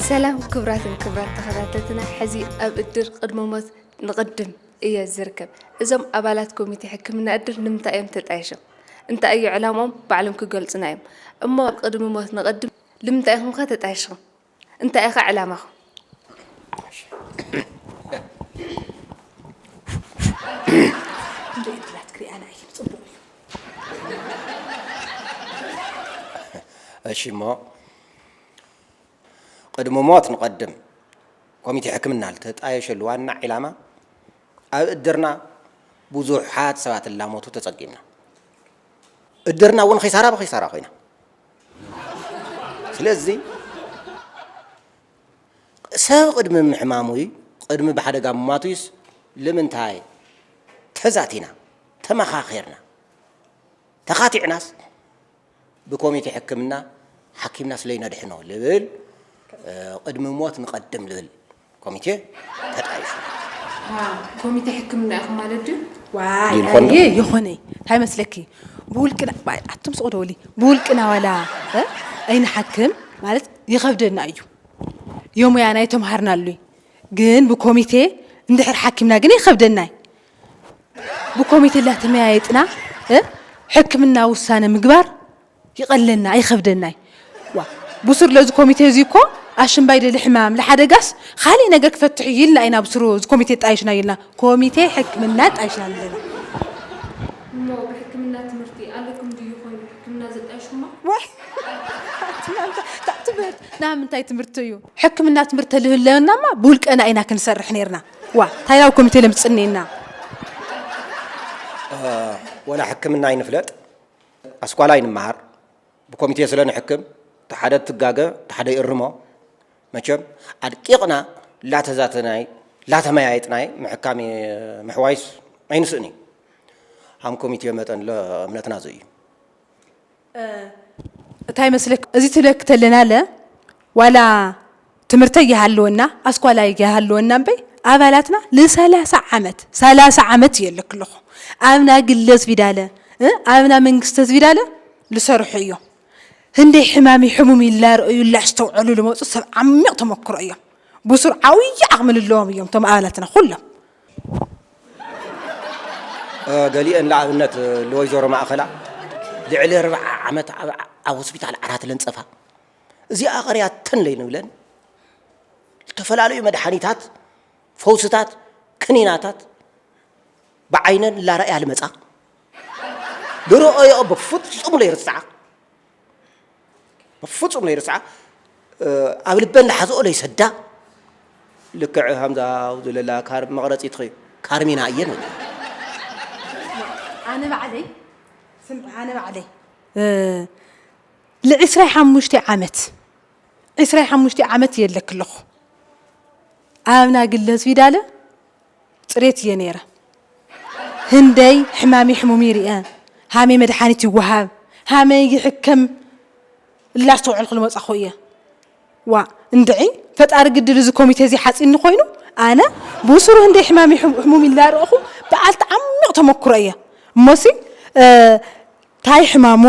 ሰላም ክቡራትን ክቡራን ተኸታተልትና፣ ሕዚ ኣብ እድር ቅድሚ ሞት ንቕድም እየ ዝርከብ። እዞም ኣባላት ኮሚቴ ሕክምና እድር ንምንታይ እዮም ተጣይሾም? እንታይ እዩ ዕላምኦም? ባዕሎም ክገልጹና እዮም። እሞ ኣብ ቅድሚ ሞት ንቕድም ንምንታይ ኢኹም ከ ተጣይሽኹም? እንታይ ኢኻ ዕላማኹም? ክንደይ ዕድላት ክሪኣና እየ። ጽቡቕ እዩ። እሺ እሞ ቅድሚ ሞት ንቐድም ኮሚቴ ሕክምና ዝተጣየሸሉ ዋና ዒላማ ኣብ እድርና ብዙሓት ሰባት እላሞቱ ተጸጊምና እድርና እውን ኺሳራ ብኺሳራ ኮይና ስለዚ ሰብ ቅድሚ ምሕማሙይ ቅድሚ ብሓደጋ ምማቱይስ ልምንታይ ተዛቲና ተመኻኺርና ተኻቲዕናስ ብኮሚቴ ሕክምና ሓኪምና ስለይነድሕኖ ልብል ቅድሚ ሞት ንቐድም ልብል ኮሚቴ ተጣይሹ። ኮሚቴ ሕክምና ኢኹም ማለት ድዩ? ዋይ ይልኮን ኣየ ይኾነይ እንታይ መስለኪ ብውልቅና ባይ ኣቱም ስቑ ደውሊ ብውልቅና ዋላ እ? ኣይንሓክም ማለት ይኸብደና እዩ የሙያና የተምሃርናሉ ግን ብኮሚቴ እንድሕር ሓኪምና ግን ይኸብደናይ ብኮሚቴ ላተመያየጥና እ? ሕክምና ውሳነ ምግባር ይቐለና ኣይኸብደናይ ዋ ብሱር ለዚ ኮሚቴ እዚ እኮ ኣሽምባይ ደሊ ሕማም ለሓደጋስ ካሊእ ነገር ክፈትሕ እዩ ኢልና ኢና ብሱሩ እዚ ኮሚቴ ጣይሽና ኢልና ኮሚቴ ሕክምና ጣይሽና ኣለና እሞ ብሕክምና ትምህርቲ ኣለኩም ድዩ ኮይኑ ሕክምና ዘጣይሽኩማ? ወይ ትምህርቲ ናብ ምንታይ ትምህርቲ እዩ ሕክምና ትምህርቲ ተልህለናማ ብውልቀና ኢና ክንሰርሕ ነርና ዋ እንታይ ናብ ኮሚቴ ለምፅኒና ወላ ሕክምና ኣይንፍለጥ ኣስኳላ ኣይንመሃር ብኮሚቴ ስለ ንሕክም ተሓደ ትጋገ ተሓደ ይእርሞ መቸም ኣድቂቕና ላተዛተናይ ላተመያየጥናይ ምሕካም ምሕዋይስ ኣይንስእኒ ሃም ኮሚቴ መጠን እምነትና ዝእዩ እታይ መስለክ እዚ ትብለክ ተለና ለ ዋላ ትምህርተ ይሃልወና ኣስኳላ ይሃልወና እምበይ ኣባላትና ል30 ዓመት 30 ዓመት የለክ ኣለኹ ኣብና ግለ ዝቢዳለ ኣብና መንግስተ ዝቢዳለ ልሰርሑ እዮም ህንደይ ሕማሚ ሕሙም ይላርአዩ ላስተውዐሉ ልመፁ ሰብ ዓሚቕ ተመክሮ እዮም ብሱር ዓብዪ ዓቕሚ ልለዎም እዮም እቶም ኣባላትና ኩሎም ገሊአን ንኣብነት ንወይዘሮ ማእኸላ ልዕሊ ርብዓ ዓመት ኣብ ሆስፒታል ዓራት ለንፀፋ እዚኣ ቀርያተን ለይንብለን ዝተፈላለዩ መድሓኒታት ፈውስታት ክኒናታት ብዓይነን ላረኣያ ልመፃ ልረኦዮ ብፍፁም ለይርስዓ ብፍፁም ለይርስዓ ኣብ ልበን ላሓዝኦ ለይሰዳ ልክዕ ሃምዛ ዝለላ ካርብ መቕረፂ ትኸዩ ካርሚና እየን ኣነ ባዕለይ ስም ኣነ ባዕለይ ልዕስራይ ሓሙሽተ ዓመት ዕስራይ ሓሙሽተ ዓመት የለክ ኣለኹ ኣብና ግለ ዝቢዳለ ፅሬት እየ ነይረ ህንደይ ሕማሚ ሕሙም ይርአ ሃመይ መድሓኒት ይወሃብ ሃመይ ይሕከም እላስተውዕልኩ ልመፃኹ እየ ዋ እንድዒ ፈጣሪ ግድል እዚ ኮሚቴ እዚ ሓፂኒ ኮይኑ ኣነ ብስሩ ህንደይ ሕማሚ ሕሙም ይላረእኹ በዓልቲ ዓሚቕ ተመክሮ እየ እሞሲ ታይ ሕማሙ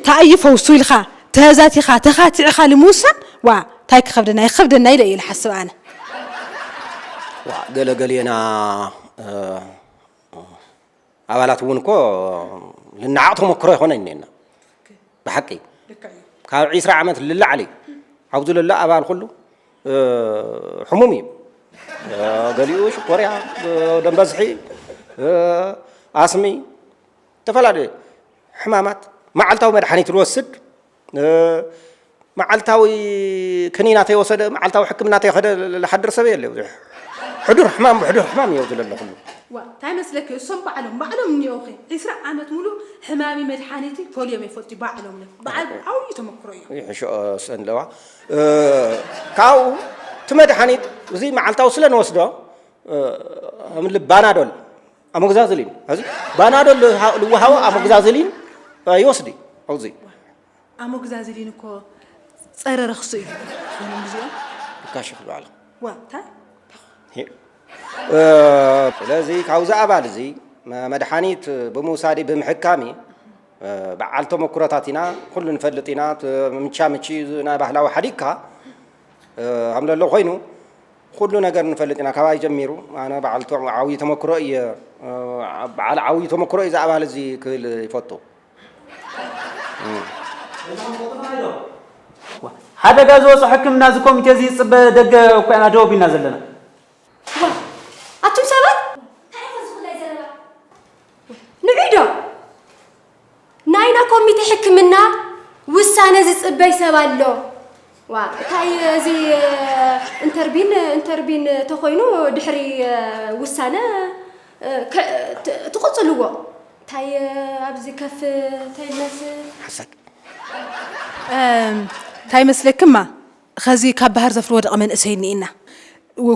ታይ እዩ ፈውሱ ኢልካ ተዛቲኻ ተኻቲዕኻ ንምውሳን ዋ ታይ ክኸብደና ይኸብደና ኢለ እየ ልሓስብ ኣነ ገለገሌና ኣባላት እውን እኮ ልናዓቕ ተመክሮ ይኾነ እኔና ብሓቂ ካብ ዒስራ ዓመት ልላዕሊ ኣብዚ ለሎ ኣባል ኩሉ ሕሙም እዩ ገሊኡ ሽኮርያ ደንበዝሒ ኣስሚ ዝተፈላለዩ ሕማማት መዓልታዊ መድሓኒት ዝወስድ መዓልታዊ ክኒና ተይወሰደ መዓልታዊ ሕክምና ተይኸደ ዝሓድር ሰብ የለ ብዙሕ ሕዱር ሕማም ብሕዱር ሕማም እዩ ዝለሎ ኩሉ እንታይ መስለኪ እሶም ባዕሎም ባዕሎም እኒኦኺ ዒስራ ዓመት ሙሉ ሕማሚ መድሓኒቲ ፈልዮም ይፈልጡ ባዕሎም እዮም በዓል ዓብዩ ተመክሮ እዮም ይሕሽኦ ሰንለዋ ካብኡ እቲ መድሓኒት እዚ መዓልታዊ ስለ ንወስዶ ከም ባናዶል ኣሞግዛዝሊን እዚ ባናዶ ልወሃቦ ኣሞግዛዝሊን ይወስድ ኣብዚ ኣሞግዛዝሊን እኮ ፀረ ረክሲ እዩ ዞም ጊዜኦም ብካሽ ክበዓል ዋ እንታይ ስለዚ ካብዚ ኣባል እዚ መድሓኒት ብምውሳዲ ብምሕካሚ በዓል ተመኩሮታት ኢና ኩሉ ንፈልጥ ኢና ምቻ ምቺ ናይ ባህላዊ ሓዲግካ እ፣ ከም ዘሎ ኮይኑ ኩሉ ነገር ንፈልጥ ኢና። ካባይ ጀሚሩ ኣነ በዓል ተ-፣ ዓብዪ ተመክሮ እየ፣ እ፣ በዓል ዓብዪ ተመክሮ እየ ዝኣባል እዚ ክብል ይፈቱ። ሓደጋ ዝወፅኦ ሕክምና እዚ ኮሚቴ እዚ ይፅበ ደገ እኮ ኢና ደው ቢልና ዘለና። ዋ ኣቱም ሰባት እንታይ ኢኹም ዝኹላይ ዘረባ ንዒዶ ናይና ኮሚቴ ሕክምና ውሳነ ዝፅበይ ሰብ ኣሎ ዋ እንታይ እዚ እንተርቢን እንተርቢን ተኾይኑ ድሕሪ ውሳነ ትቕፅልዎ እንታይ ኣብዚ ከፍ ተይልመስ ሓሳብ እንታይ መስለክማ ኸዚ ካብ ባህር ዛፍ ዝወደቐ መንእሰይ እኒኤና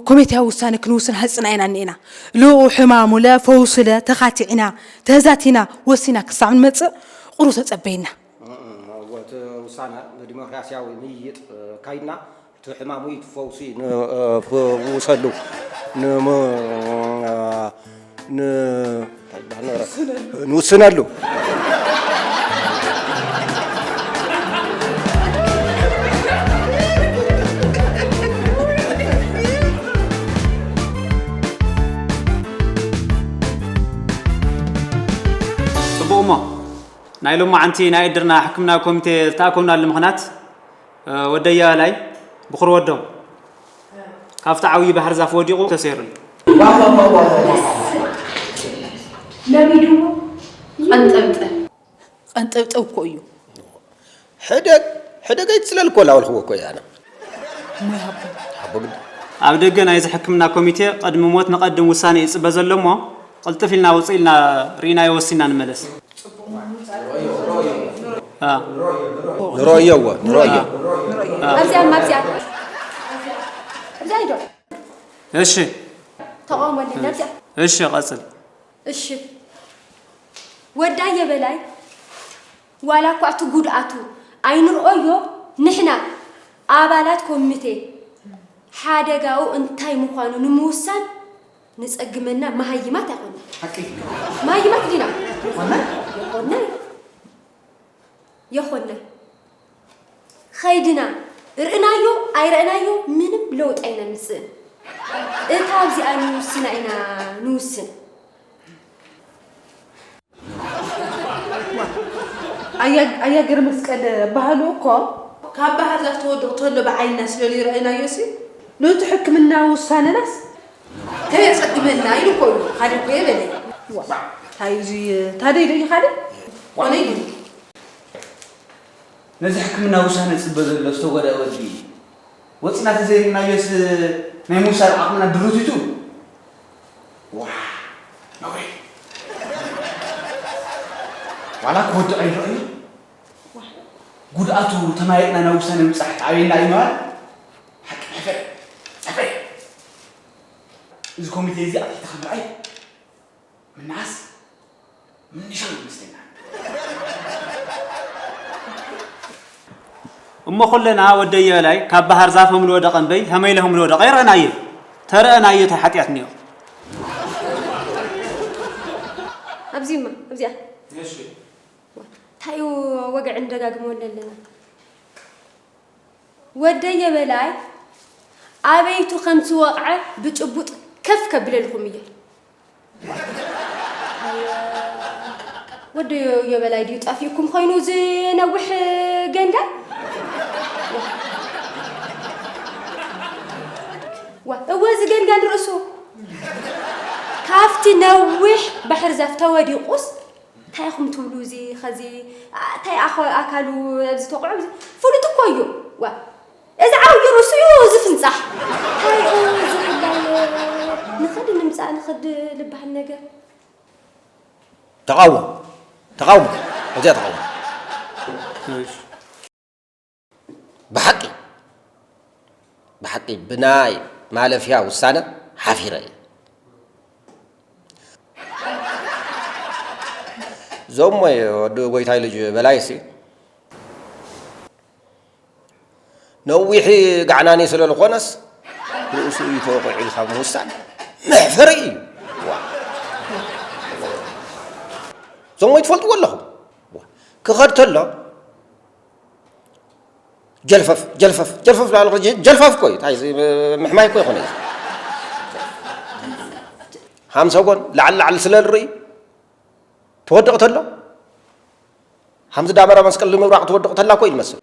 ኮሜትያዊ ውሳነ ክንውስን ሃፅና ኢና እኒኤና ልኡ ሕማሙለ ፈውሱለ ተኻቲዕና ተዛቲና ወሲና ክሳብ ንመፅእ ቁሩ ተፀበይና እቲ ውሳነ ብዲሞክራሲያዊ ምይይጥ ካይድና እቲ ሕማሙ እዩ ፈውሲ ንፈውሰሉ ንውስነሉ ፅቡቕ እሞ ናይ ሎማዓንቲ ናይ እድርና ሕክምና ኮሚቴ ዝተኣከብናሉ ምኽናት ወደያ ላይ ብኽሪ ወዶም ካብቲ ዓብዪ ባህር ዛፍ ወዲቑ ተሰይሩሉ። ለሚድዎ ቀንጠብጠብ ቀንጠብጠብ እኮ እዩ። ሕደግ ሕደግ ኣይትስለል እኮ ላበልክዎ እኮ እየ ኣነ። እሞ ይሃቦ። ሓቦ ግዲ። ኣብ ደገ ናይዚ ሕክምና ኮሚቴ ቅድሚ ሞት ንቐድም ውሳነ ይፅበ ዘሎ እሞ ቅልጥፍ ኢልና ውፅእ ኢልና ርኢናዮ ወሲና ንመለስ። ንረእዮ እዎ ንረእዮ። ኣብዚኣ ኣብዚኣ ኣብዚኣ ኢዶ እሺ ተቃውሞ ኣለና ኣብዚኣ እሺ ቀፅል። እሺ ወዳየ በላይ ዋላ እኳ እቲ ጉድኣቱ ኣይንርኦዮ ንሕና ኣባላት ኮሚቴ ሓደጋኡ እንታይ ምዃኑ ንምውሳን ንፀግመና መሃይማት ኣይኮና መሃይማት ዲና የኾና የኾና ኸይድና ርእናዮ ኣይረእናዮ ምንም ለውጢ ኣይነምፅእን እታ ኣብዚኣ ንውስና ኢና ንውስን ኣያ ገረመስቀል ባህሉ እኮ ካብ ባህር ዛፍ ተወድቕ ተሎ ብዓይንና ስለ ዘይረኣይናዮ ሲ ነቲ ሕክምና ውሳነናስ ከየፀግመና ኢሉ እኮ እዩ ሓደ እኮ የበለ እንታይ እዚ ታደይ ዶ እዩ ካልእ ኮነ ግን ነዚ ሕክምና ውሳነ ዝፅበ ዘሎ ዝተጎድኣ ወዲ ወፂና ተዘይርኢናዮስ ናይ ምውሳድ ዓቕምና ድሩቲቱ ዋ ነውሪ ዋላ ክወድቕ ኣይረኣዩ ጉድኣቱ ተማይጥና ናብ ውሳነ ምብፃሕ ኣበየና እዩ ምባል ሓቂ ሕፈ ሕፈ እዚ ኮሚቴ እዚ ኣብ ትሕቲ ክምርኣይ ምናስ ምንሻው ይመስለና እሞ ኩለና ወደየ በላይ ካብ ባህር ዛፍ ህምልወ ደቐ እምበይ ሀመይለ ህምልወ ደቐ ይረአናየ ተረአናየ ታይ ሓጢኣት እኒኦ ኣብዚማ ኣብዚኣ ታዩ ወግዒ ንደጋግመሉ ኣለና ወደየ በላይ ኣበይቱ ከም ዝወቕዐ ብጭቡጥ ከፍ ከብለልኹም እየ ወደየ በላይ ድዩ ጠፊእኩም ኮይኑ እዚ ነዊሕ ገንዳ እወ እዚ ገንዳ ንርእሱ ካብቲ ነዊሕ ባሕር ዛፍ ተወዲቑስ እንታይ ኢኹም ትብሉ እዚ ኸዚ እንታይ ኣኸ ኣካሉ ኣብዚ ተቆዖ ፍሉጥ እኮ እዩ ዋ እዚ ዓብዩ ርእሱ እዩ እዚ ፍንጻሕ እንታይ እዩ እዚ ፍላይ ንኸድ ንምጻእ ንኸድ ልበሃል ነገር ተቃውሞ ተቃውሞ እዚኣ ተቃውሞ ብሓቂ ብሓቂ ብናይ ማለፍያ ውሳነ ሓፊረ እየ እዞም ወዲ ጎይታይ ልጅ በላይሲ ነዊሕ ጋዕናኒ ስለ ዝኾነስ ርእሱ እዩ ተወቂዑ ኢልካ ምውሳን መሕፈሪ እዩ እዞም ወይ ትፈልጥዎ ኣለኹም ክኸድ ተሎ ጀልፈፍ ጀልፈፍ ጀልፈፍ ላለ ጀልፋፍ እኮ እዩ። እንታይ እዚ ምሕማይ እኮ ይኾነ እዩ። ሃምሳ ጎን ላዕሊ ላዕሊ ስለ ዝርኢ ትወድቕ ተሎ፣ ሃምዚ ዳመራ መስቀል ንምብራቕ ትወድቕ ተላ እኮ እዩ ዝመስል።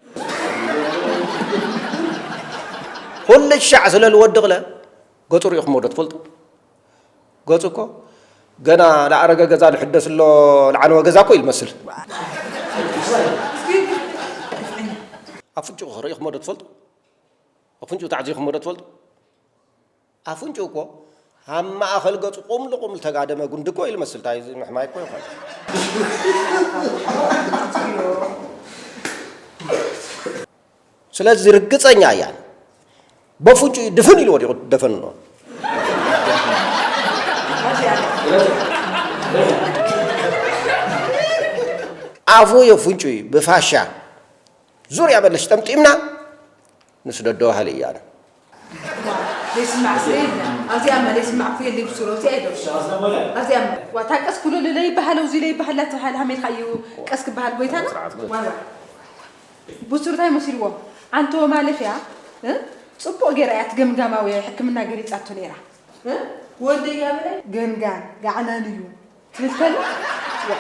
ኩሉ ሻዕ ስለ ዝወድቕለ ገጹ ርኢኹሞ ዶ ትፈልጡ? ገጹ እኮ ገና ዝኣረገ ገዛ ዝሕደስ ኣሎ፣ ዝዓነወ ገዛ እኮ እዩ ዝመስል። ኣፍንጭኡ ኸ ርኢኹሞ ዶ ትፈልጡ? ኣፍንጭኡ ተዓዚኹሞ ዶ ትፈልጡ? ኣፍንጭኡ እኮ ኣብ ማእኸል ገጹ ቁምል ቁምል ተጋደመ ጉንዲ እኮ እዩ ዝመስል። እንታይ እዚ ምሕማይ እኮ ይኾን። ስለዚ ርግጸኛ እያ። በፍንጭኡ ድፍን ኢሉ ወዲቑ ደፈንኖ። ኣፉ የፍንጭኡ ብፋሻ ዙርያ መለሽ ጠምጢምና ንስደዶ ሃለ እያለ። ዘይስማዕ ስለ የለ። ኣብዚኣ እማ ዘይስማዕ እኮ የለ ብሱሮ፣ ኣብዚኣ የለ። ኣብዚኣ እማ። ዋ፣ ታቀስ ኩሉ ለይበሃል፣ ኣብዚ ለይበሃል ላተባሃለ ሃሜልካ እዩ ቀስ ክበሃል ጎይታና። ዋይ፣ ዋይ። ብሱር እንታይ መሲልዎም? ኣንቶ ማለፍያ፣ እ? ጽቡቕ ገይራ እያ እቲ ገምጋማዊ ሕክምና ገሊጻቶ ነይራ። እ? ወደይ እያ በላይ? ገንጋን፣ ጋዕናን እዩ። ትብል ከላ፣ ዋ፣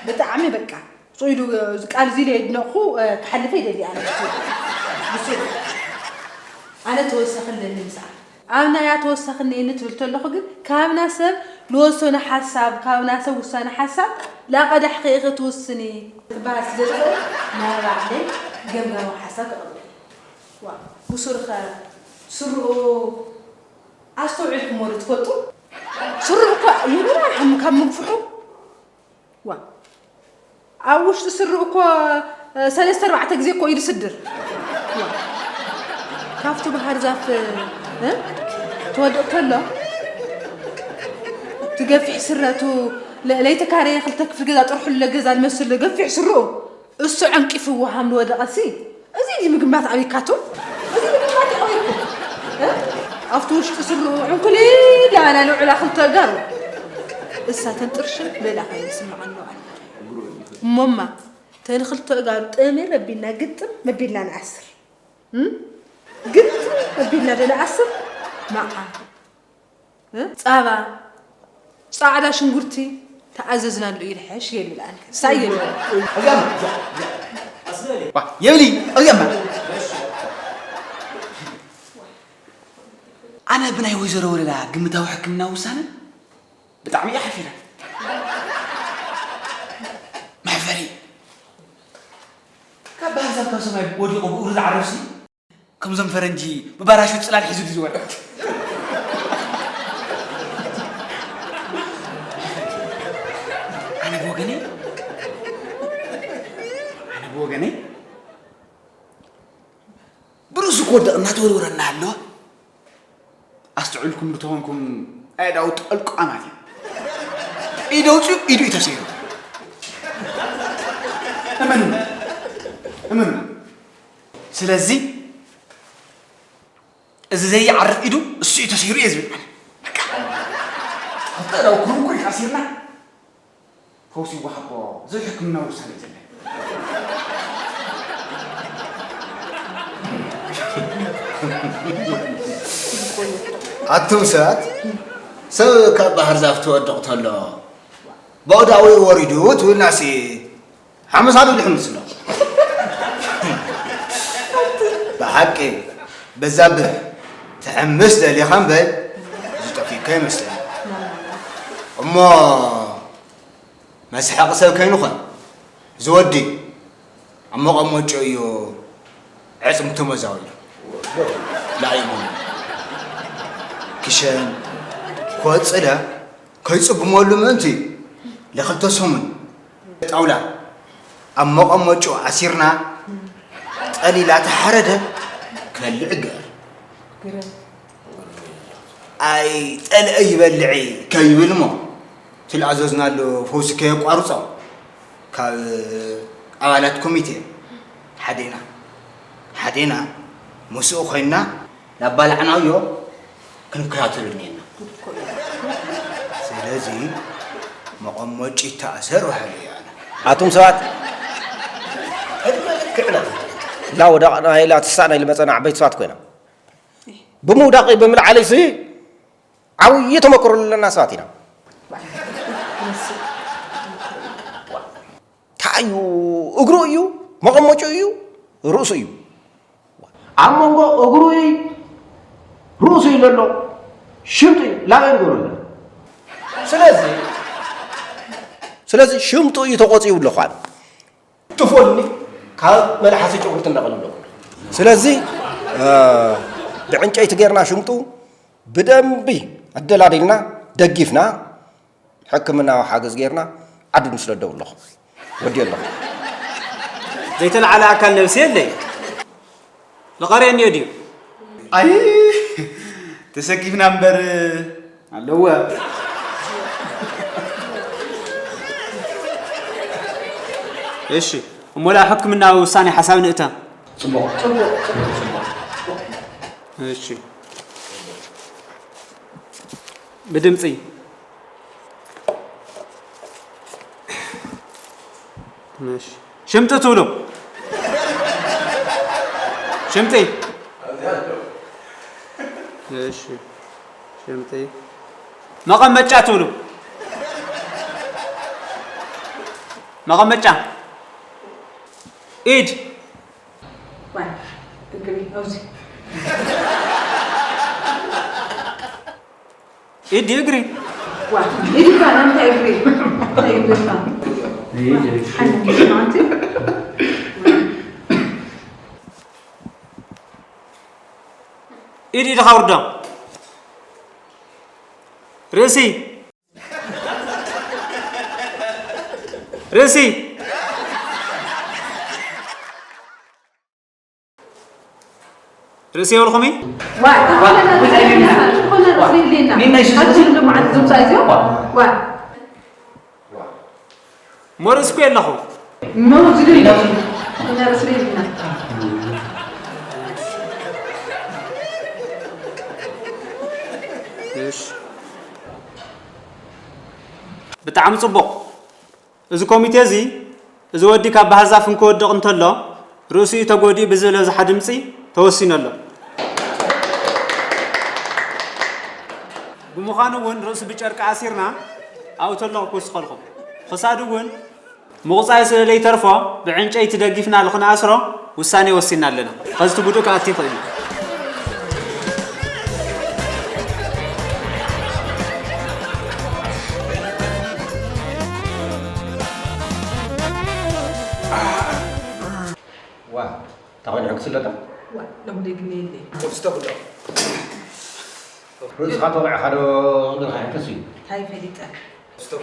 ብጣዕሚ በቃ፣ ስቕ ኢሉ፣ እዚ ቃል እዚ ለየድነቕኹ፣ እ፣ ክሓልፈ ይደሊ ኣነ። ብሱር፣ ብሱር። ኣነ ተወሳኺ ኣለኒ ምስኣ። ኣብ ናያ ተወሳኺ እኒኤኒ ትብል ተለኹ ግን፣ ካብና ሰብ ልወሰኖ ሓሳብ፣ ካብና ሰብ ውሳነ ሓሳብ ላቐዳሕኺ ኢኺ ትውስኒ። ክበሃል ስለ ዝኽእል፣ ናይ ባዕለይ ገምጋማዊ ሓሳብ ከቕርብ እየ። ዋ፣ ብሱር ኸ ስርኡ ኣስተውዒልኩሞ ዶ ትፈልጡ? ስርኡ እኮ ይብላ ከም ካብ ምግፍሑ። ዋ፣ ኣብ ውሽጢ ስርኡ እኮ፣ እ፣ ሰለስተ ኣርባዕተ ግዜ እኮ እዩ ዝስድር። ዋ፣ ካብቲ ባህር ዛፍ፣ እ፣ ትወድቕ ከሎ፣ እቲ ገፊሕ ስረቱ ለ-፣ ለይተካረየ ክልተ ክፍሊ ገዛ ጥርሑ ለገዛ ዝመስል ገፊሕ ስርኡ። እሱ ዓንቂፍዎ ሃም ዝወደቐሲ፣ እዚ ድዩ ምግማት ኣበይካቱ? እዚ ምግማት የቕቢርኩ። እ? ኣብቲ ውሽጢ ስርኡ ዕንኩሊል ያበላ ልዑላ ክልተ እጋሩ። እሳ ተን ጥርሽን ልእላ ኮይኑ ይስምዓኒ ኣሎ። እሞማ፣ ተን ክልተ እጋሩ ጠመር ኣቢልና ግጥም መቢልና ንኣስር። እም? ግጥም ኣቢልና ዶ ንኣስር? መዓ። እ? ጸባ፣ ጻዕዳ ሽንጉርቲ ተኣዘዝናሉ እዩ ዝሕሽ የብል ኣነ። ሳይ የብል። ዋ፣ የብሊ፣ እዚኣማ። ኣነ ብናይ ወይዘሮ ወለላ ግምታዊ ሕክምና ውሳነ ብጣዕሚ እየ ሓፊረ። መሕፈሪ። ካብ ባህር ዛፍ ካብ ሰማይ ወዲቑ ብእግሩ ዝዓርፍሲ? ከምዞም ፈረንጂ ብባራሹት ጽላል ሒዙ ዝወርድ። ኣነ ብወገነይ፣ ኣነ ብወገነይ፣ ብርእሱ ክወድቕ እናተወርወረ እናሃለወ፣ ኣስተውዒልኩም እንተኾንኩም፣ ኣእዳዉ ጠልቋማት እዮም። ኢድ ኣውፂኡ፣ ኢዱ እዩ ተሰይሩ። እመኑ፣ እመኑ። ስለዚ፣ እዚ ዘይዓርፍ ኢዱ እሱ እዩ ተሰይሩ እየ ዝብል ኣነ። በቃ። ክልተ ኣእዳው ክርንኩ ኢልካ ኣሲርና ፈውሲ ይወሃቦ ዝብል ሕክምናዊ ውሳነ እዩ ዘለና። ኣቱም ሰባት፣ ሰብ ካብ ባህር ዛፍ ትወድቕ ተሎ፣ በቕዳዊ ወሪዱ ትብልናሲ ሓመሳ ዶ ልሕምስ ኣሎ? ብሓቂ በዛብህ ትሕምስ ደሊኻ እምበር ዝጠፊእካ ይመስለኒ። እሞ መስሓቂ ሰብ ከይንኾን ዝወዲ ኣብ መቐመጮ እዩ ዕፅምቱ መዛወዩ ላይሞ ክሸን ኮፅለ ከይጽጉመሉ ምእንቲ ለኽልተ ሰሙን ጣውላ ኣብ መቐመጮ ኣሲርና ጠሊላ ተሓረደ ከልዕ ገር። ኣይ ጠልዐ ይበልዒ ከይብል እሞ ትልኣዘዝናሉ ፈውሲ ከየቋርጾ ካብ ኣባላት ኮሚቴ ሓዴና ሓዴና ምስኡ ኮይንና ላባላዕናዮ ክንከታተሉ እኒኤና። ስለዚ መቐመጭ ይተኣሰር በሃሊ እየ ኣነ። ኣቱም ሰባት ዕድመ ልክዕና ላወዳቕና ኢላ ትሳእና ኢሉ መጸና ዓበይቲ ሰባት ኮይና። ብምውዳቕ ብምልዓለይሲ ዓብዪ ተመክሮ ዘለና ሰባት ኢና። እንታይ እዩ? እግሩ እዩ፣ መቐመጫ እዩ፣ ርእሱ እዩ። ኣብ መንጎ እግሩ እዩ፣ ርእሱ እዩ ዘሎ ሽምጡ እዩ፣ ላበ ንገብረሉ። ስለዚ ስለዚ ሽምጡ እዩ ተቆፂኡ ኣለኳን። ጥፎኒ ካብ መልሓሲ ጨጉርቲ እንዳቐሉ ኣለኹ። ስለዚ እ፣ ብዕንጨይቲ ጌርና ሽምጡ ብደንቢ ኣደላዲልና፣ ደጊፍና፣ ሕክምናዊ ሓገዝ ጌርና ዓዱ ንስደዶ ኣለኹ። ወዲ ኣለኹ። ዘይተለዓለ ኣካል ነብሲ የለይ። ልቐርየኒ ድዩ? ኣይ፣ ተሰኪፍና እምበር ኣለዎ። እሺ፣ እሞ ላ ሕክምናዊ ውሳኔ ሓሳብ ንእታ። ጽቡቕ። ጽቡቕ፣ ጽቡቕ፣ ጽቡቕ። እሺ። ብድምጺ። እሺ። ሽምጢ ትብሉ? ሽምጢ። እሺ። ሽምጢ። መቐመጫ ትብሉ? መቐመጫ። ኢድ። ዋይ፣ እግሪ፣ ኣብዚ። ኢድ እግሪ። ዋ፣ ኢድ እኳ፣ እንታይ እግሪ? እንታይ እግሪ እኳ? ኢድ እግሪ። ሓንቲ፣ ሓንቲ። ኢድ ኢድኻ ውርዶ። ርእሲ። ርእሲ። ርእሲ የብልኹም? ዋ፣ ዝኾነ ርእሲ የብልና። ኒናይ ሽሽ ሓንቲ ርእሲ። ልምዓት ዝምጻእ እዚኦም? ዋ። ዋ። ሞርእስኩ የለኹ። ሞርእስኩ የለኹ። ሞርእስኩ የለና። እሺ። ብጣዕሚ ጽቡቕ። እዚ ኮሚቴ እዚ፣ እዚ ወዲ ካብ ባህር ዛፍ እንክወድቕ እንተሎ፣ ርእሲኡ ተጎዲኡ ብዝበዝሓ ድምጺ ተወሲኑ ኣሎ። ብምዃኑ እውን ርእሱ ብጨርቂ ኣሲርና ኣብኡ ተለኹ ክውስኸልኩም። ክሳዱ እውን ምቑጻይ ስለ ዘይተርፎ ብዕንጨይቲ ደጊፍና ንኽንኣስሮ ውሳኔ ወሲንና ኣለና። ኸዚ እቲ ብዱእ ክኣቲ ይኽእል እዩ። ዋ፣ እንታይ ኮይኑ ሕግስ ኣለካ? ዋ፣ ሎም ደግሜ የለይ። ስቶፕ ዶ? ርእስኻ ተወዒኻ ዶ እግርኻ ይሕከስ እዩ? እንታይ ፈሊጠ? ስቶፕ።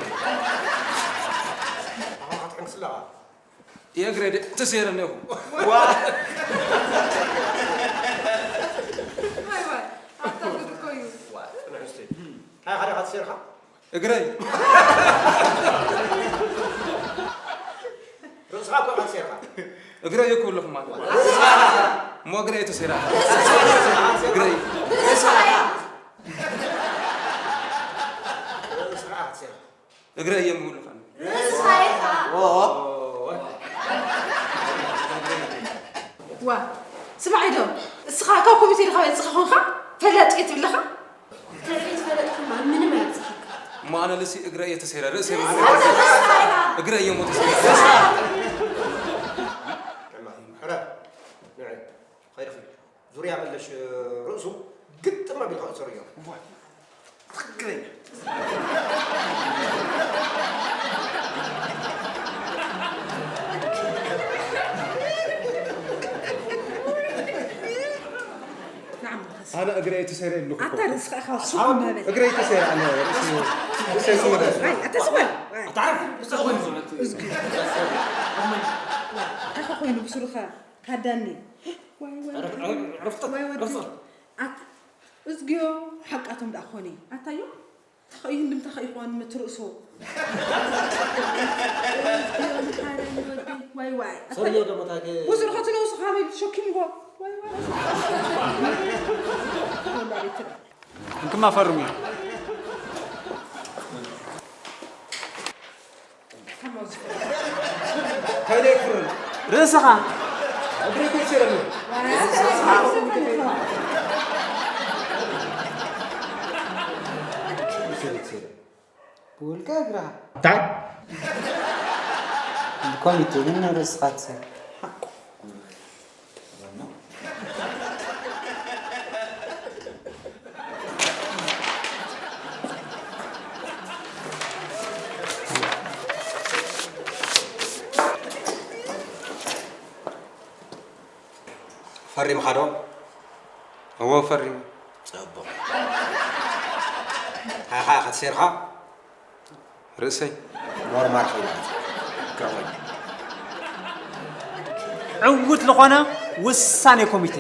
ኣኻ ክትሕንክስ ኣለኻ? የእግረ ደ-፣ ተሰይረ እኔኹ። ዋ! ዋይ፣ ዋይ፣ ኣታ ጉድ እኮ እዩ። ዋ፣ ጽንሕ እስቲ። እንታይ ሓደ ኢኻ ተሰይርካ? እግረይ። ርእስኻ እኮ ኢኻ ተሰይርካ። እግረይ እኮ ኣለኹ ማለት። እሞ እግረይ ተሰይራ። እግረይ። ርእስኻ ኢኻ ተሰይርካ። እግረይ እዮም ይብሉኻ። ርእስኻ ኢኻ። ኦ። ዋ፣ ስማዕ ኢዶ፣ እስኻ ካብ ኮሚቴ ዲኻ ወጺኻ ኾንካ? ፈላጥ እየ ትብል ኣለኻ? ትርኢት ፈለጥኩማ፣ ምንም ኣየብጽሓካ። እሞ ኣነ ልሲ እግረ እየ ተሰይረ፣ ርእሰ ማለት ርእስኻ ኢኻ። እግረ እየ ሞ ተሰይረ። ሕረ፣ ንዒ፣ ኸይድኺ። ዙርያ መለሽ ርእሱ ግጥም ኣቢልካ እሰር እዮም። ትኽክለኛ። ንዓም ንኸስ። ኣነ እግረ እየ ተሰይረ ይብልኩ ኣታ እኮ። ርእስኻ ኢኻ ሱቕ መበል። እግረ እየ ተሰይረ ኣነ ርእሱ፣ ርእሱ እየ ተሰይረ። ኣይ፣ ኣታ ስቕ በል። ኣይ። ኣታ ዓርፍ፣ ብስሩ ኮይኑ ዘሎ። እዝጊ። ኣታ ኸ ኮይኑ ብስሩኻ ካዳኒ። ዋይ፣ ዋይ፣ ዕረፍ፣ ዋይ። ዕረፍ፣ ዕረፍ፣ ዋይ፣ ወዲ። ዕረፍ። ኣታ፣ እዝግዮ፣ ሓቃቶም ደኣ ኾነ። ኣታዮ፣ ተኸእዩ ህንድምታ ኸይኾን ምትርእሶ። እዝግዮ፣ መሓረኒ ወደይ። ዋይ፣ ዋይ። ኣታ፣ ሰርዮ ደሞ ታገ- ብዙ ርኸት ነውሱ ኻመይ ተሸኪምዎ። ዋይ፣ ዋይ። ወላዲት ትዳ። እንክማ ፈርሙ። ርእስኻ። ብውልቀ እግርኻ እንታይ? ኮሚቴ ግን ርእስኻ ትሰርሕ። ፈሪምኻ ዶ? እዎ ፈሪሙ። ጽቡቕ። ሃኻ ክትሴርኻ? ርእሰይ። ሞርማር ኸይና። ዕዉት ዝኾነ ውሳኔ ኮሚቴ።